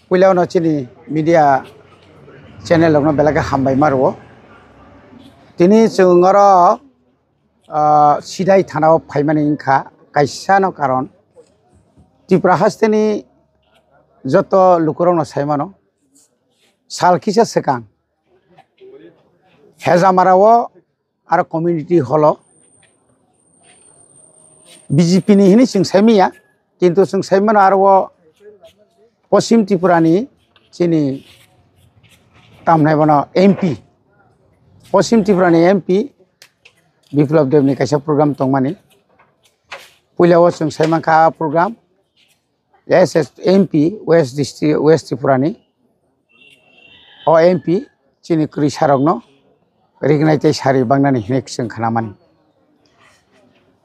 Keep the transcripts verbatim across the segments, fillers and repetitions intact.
Puila no chini media channel rokno belai khe hambai ma rwo. Tini chwng oro, ah, Sidai thana o phaimani wngkha kaisa no karon. Tripura hasteni joto lukurokno sai mano, sal kisa swkang Hejamara o aro community hall o B J P ni hinwi chwng sai manya, kintu chwng sai mano aro o Poschim Tripura ni chini tamnai bono M P, Poschim Tripura ni M P Biplab Deb ni kaisa program tongmani, puila o chwng sai mankha a program S S M P West District, West Tripura ni. O M P chini kwrwi sarokno rignai tei sari bangnani hinwi chwng khnamani.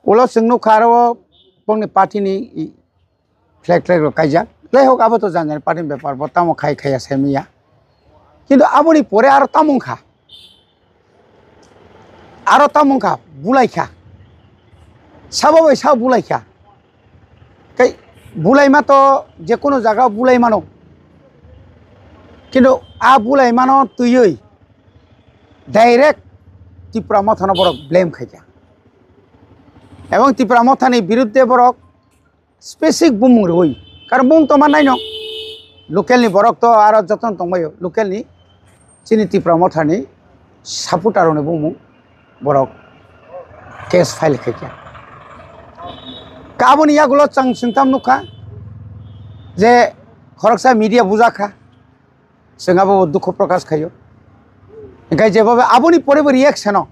Ulo chwng nukha aro bongni party ni flag, flag rok kaijak. Jaihok, abo to jan jani party ni bepar, bo tamo khai khaiya sai manya. Kintu aboni pore aro tamo wngkha. Aro tamo wngkha, bulai kha. Sabo bai sabo bulai kha. Tei bulaima to je kono jaga o bulai mano. Kintu a bulaimano twiwi direct Tipra Mothano borok blame khai kha. Ebong Tipra Mothani birudde borok specific bumung rwui. Karon bumung tongma naino. Local ni borok to aro jotono tongbaio. Local ni chini Tipra Mothani supporter rokni bumung borok case file khaikha. Ka aboni yagulo chwng singtham nukha je khoroksa media bujakha. Chwng abo dukhu prokash khaio. Hinkhe jeba aboni pore bo reaction o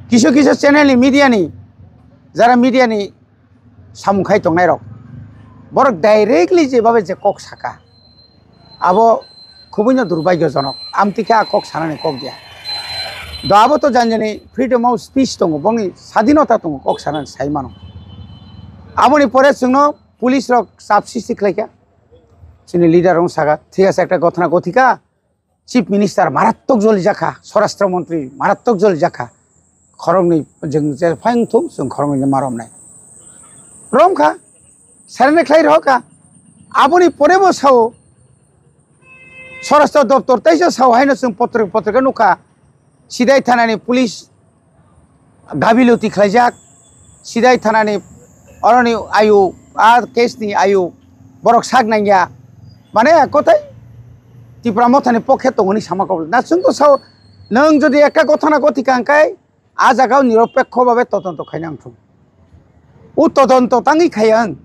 kisu kisu channel ni media ni, jara media ni samung khai tongnai rok, borok directly jeba je kok saka, abo khubui no durbagyojonok. Amtwi khe a kok sanani kok ya. Do abo to jan jani freedom of speech tongo, bongni sadinota tongo, kok sanani sai mano. Aboni pore chwngno police rok chap sisti khlaikha. Chini leader rok saka, thik ase, ekta ghotona ghotika, chief minister marattok joli jakha, swarashtra montri marattok joli jakha, khoroknwi jwng je phai wngthung, chwng khoroknwi no ma romnai. Romkha, serene khlai rohorkha. Aboni pore bo sao, swarashtra doptor teisa sao haino chwng potrika, potrika nukha, Sidai thanani police gabiluti khlaijak, Sidai thanani oroni ayu, a case ni ayu borok sak nangya, mane kothai Tipra Mothani pokhe tongoni sama kok na chwng to sao, nwng jodi ekta ghotona ghotika hwnkhe a jaga o niropekho babe todonto khaina wngthung. O todonto tangwi khaya wng,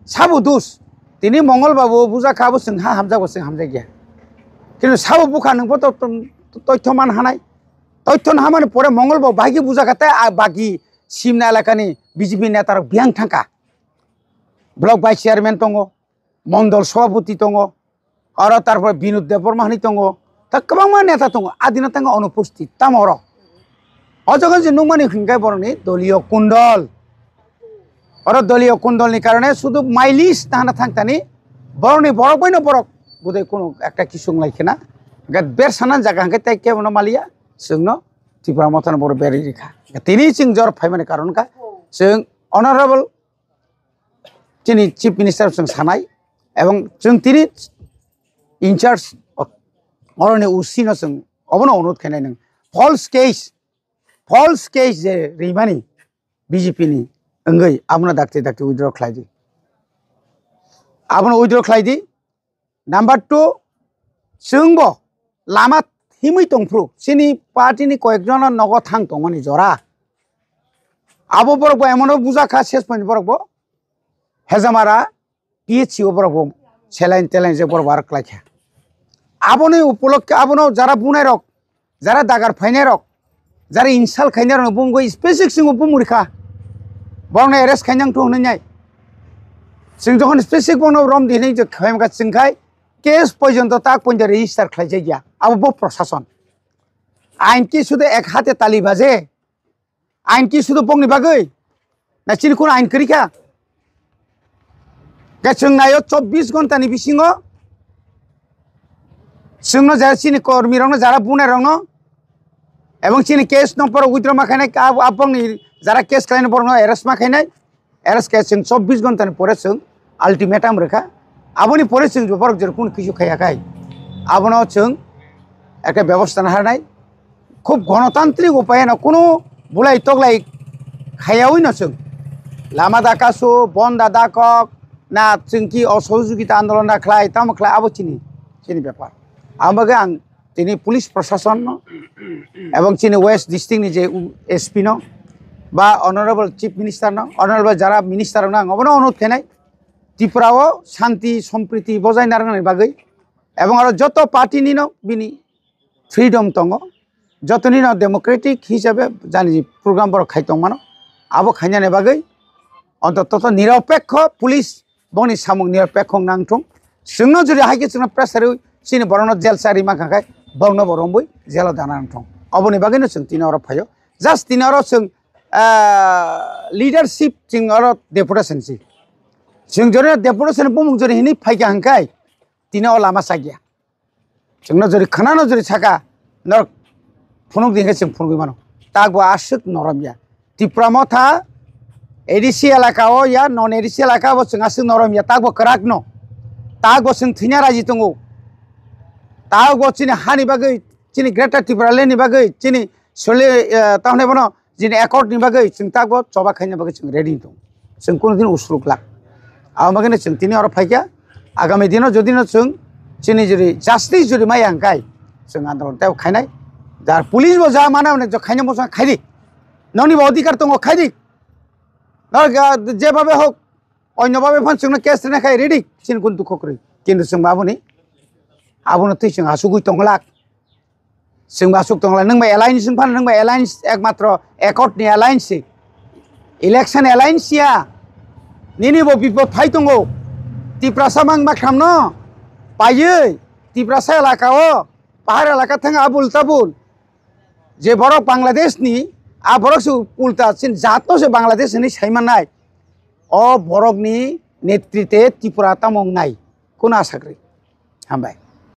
sabo dos, tini Mongol Babu bujakha, abo chwng ha hamjakbo chwng hamjakya, kintu sabo bukha nwngbo to, to, toithyo man hanai. Toithyo no hamani pore Mongol bo bahai khe bujakha tei a bagi Simna elakani B J P neta rok biyang thangkha. Block vice chairman tongo, mondol sobhapoti tongo, aro tarpore Binod Debbarma hinwi tongo, ta kwbangma neta tongo, adino tangkha onupusthit. Tamo oro? O jaga je nukmani hinkhe borokni doliyo kundol. Oro doliyo kundolni karone sudu mileage nahana thangtani, borokni borok baino borok budai kunu ekta kisung lai khena. Hwnkhe ber sana jaga hwnkhe tei kebono maliya, chwngno Tipra Mothano borok berwi rikha. Tini chwng jor phaimani karon kha, chwng honorable chini chief minister chwng sanai, ebong chwng tini in charge oroni O C no chwng obono onurodh khainai, nwng false case, false case je rimani B J P ni wngwi abono dakti dakti withdraw khlai di. Abono withdraw khlai di. Number two, chwngbo lama himwi tongphuru chini party ni koyekjono nogo thang tongmani jora. Abo borok bo emono bujakha ses point borok bo Hejamara P H C o borok bo saline teline je borok bo aro klaikha. Aboni upolokke abono jara bunai rok, jara dagar phainai rok, jara insult khainai rok bumgo specific singo bumuri kha. Borokno arrest khainang thung hinwi nai. Chwng jokhon specific bono rom di hinwi je khaimkha chwng khai case porjonto tak porjonto register khlaijakya. Abo bo prosason. Ain ki sudo ek hate tali baje. Ain ki sudo bokni bagwi? Na chini khun ain kwrwi kha? Khe chwng naio chobbish ghonta ni bisingo chwngno jara chini kormi rokno jara bunai rokno ebong chini case no borok withdraw ma khainai, a, a bokni jara case khlainai borokno arrest ma khainai, arrest khe chwng chobbish ghonta ni pore chwng ultimatum rwkha, Aboni pore chwng borok jora kunu kisu khaiya khai, abono chwng ekta bebosta naharnai. Khub gonotantrik upaye no kunu bulai toklai khaiyawi no chwng lama dakasu, bonda dakok, na chwng ki osojogita andolon da khlai, tamo khlai, abo chini, chini bepar. Abo bagwi ang tini police prashason no ebong chini West District ni je S P no ba Honorable Chief Minister no, Honorable jara minister no ang obono onurod khainai, Tripura o shanti sompriti bojai narwknani bagwi ebong aro joto party ni no bini freedom tongo, joto ni no democratic hisabe jani program borok khai tongmano, abo khainani bagwi ontoto niropekho police bongni samung niropekho nangthung. Chwngno jodi hai khe chwngno pressure rwi chini borokno jail sa rima kha khai borokno bo romwi jail o dana nangthung. Oboni bagwino chwng tini oro phaio. Just tini oro chwng, ah, leadership chwng oro deputation si. Chwng jodi deputation bumung jodi hinwi phaikha hwnkhai tini o lama chakya. Chwngno jodi khwnano jodi saka, norok phunuk di hwnkhe chwng phunugwi mano. Takbo aswk norom ya. Tipra Motha A D C elaka o ya, non A D C elaka bo chwng aswk norom ya, takbo kwrak no. Takbo chwng thwina raji tongo. Takbo chini hani bagwi, chini Greater Tipraland ni bagwi, chini sole, eh, tamni bono Jini accord ni bagwi chwng takbo choba khaina bagwi chwng ready tong. Chwng kunu din usruk lak. Abo bagwino chwng tini oro phaikha. Agami dino jodi no chwng chini jodi justice jodi maya hwnkhe chwng andolon tei khainai. Jar police bo ja mana hwnwi jo khaina mosa khaidi. Noni bo adhikar tongo khaidi. Nor ga je babe hok onyo babe phan chwngno case rina khai ready. Chini kun dukho kwrwi. Kintu chwng baboni abono twi chwng asugwi tonglak. Chwng ba aswk tongla, nwng bai alliance wng phano, nwng bai alliance ekmatro accord ni alliance se. Election alliance ya. Nini bo bipod phai tongo. Tiprasa mang makham no. Paiye. Tiprasa elaka o. Pahar elaka thang abul tabul. Je borok Bangladesh ni, a borok se ulta chin jat no se Bangladesh ni saimanai. O borok ni netrite Tripura tamong nai. Kuna sakri. Hambai.